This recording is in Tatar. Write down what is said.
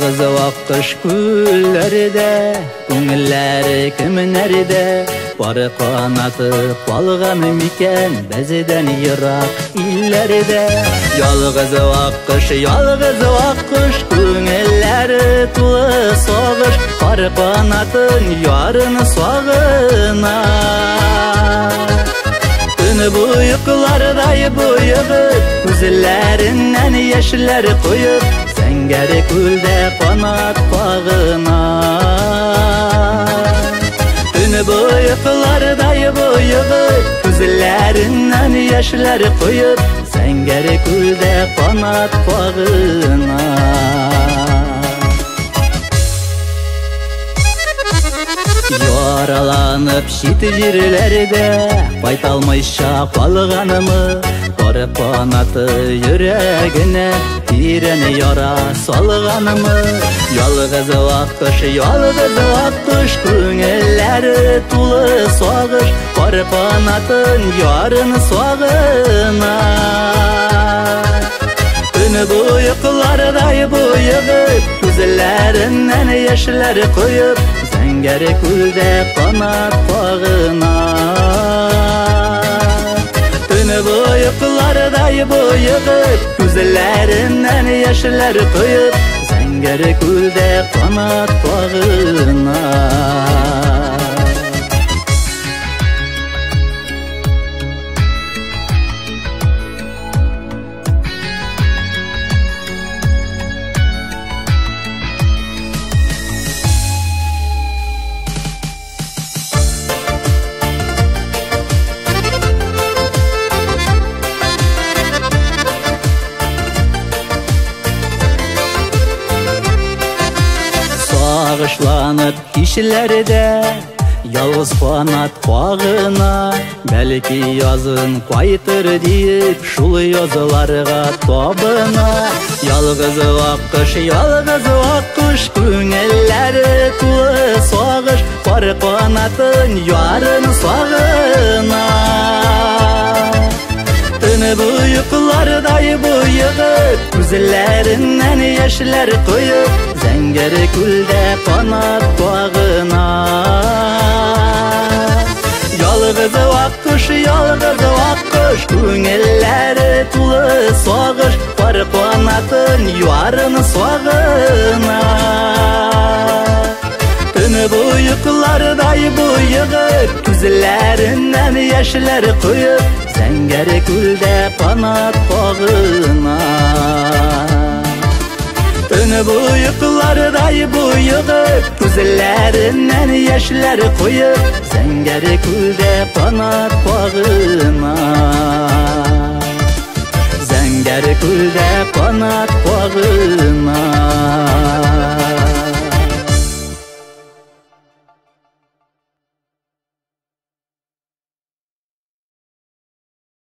Ялгыз аккош күлләрдә, күңелләре кемнәрдә, пар канаты калган микән бездән ерак илләрдә. Ялгыз аккош, ялгыз аккош, күңелләре тулы сагыш, пар канатын ярын сагына. Төн буйыклардай буегып, күзләреннән яшьләр коеп, зәңгәр күлдә канат кагына. Төн буйыклардай буегып, күзләреннән яшьләр коеп, зәңгәр күлдә канат кагына. Яраланып чит җирләрдә кайталмыйча калганымы, пар канаты йөрәгенә тирән яра салганымы. Ялгыз аккош, ялгыз аккош, күңелләре тулы сагыш, пар канатын ярын сагына. Төн буйыклардай буегып, күзләреннән яшьләр коеп, зәңгәр күлдә канат кагына. Төн буйыклардай буегып, күзләреннән яшьләр коеп, зәңгәр күлдә канат кагына. Сагышланып кичләрдә ялгыз канат кагына, бәлки язын кайтыр диеп шул язларга табына. Ялгыз аккош, ялгыз аккош, күңелләре тулы сагыш, пар канатын ярын сагына. Төн буйыклардай буегып, күзләреннән яшьләр коеп, зәңгәр күлдә канат кагына. Ялгыз аккош, ялгыз аккош, күңелләре тулы сагыш, пар канатын ярын сагына. Төн буйыклардай буегып, күзләреннән яшьләр коеп, зәңгәр күлдә канат кагына. Төн буйыклардай буегып, күзләреннән яшьләр коеп, зәңгәр күлдә канат кагына. Зәңгәр күлдә канат кагына.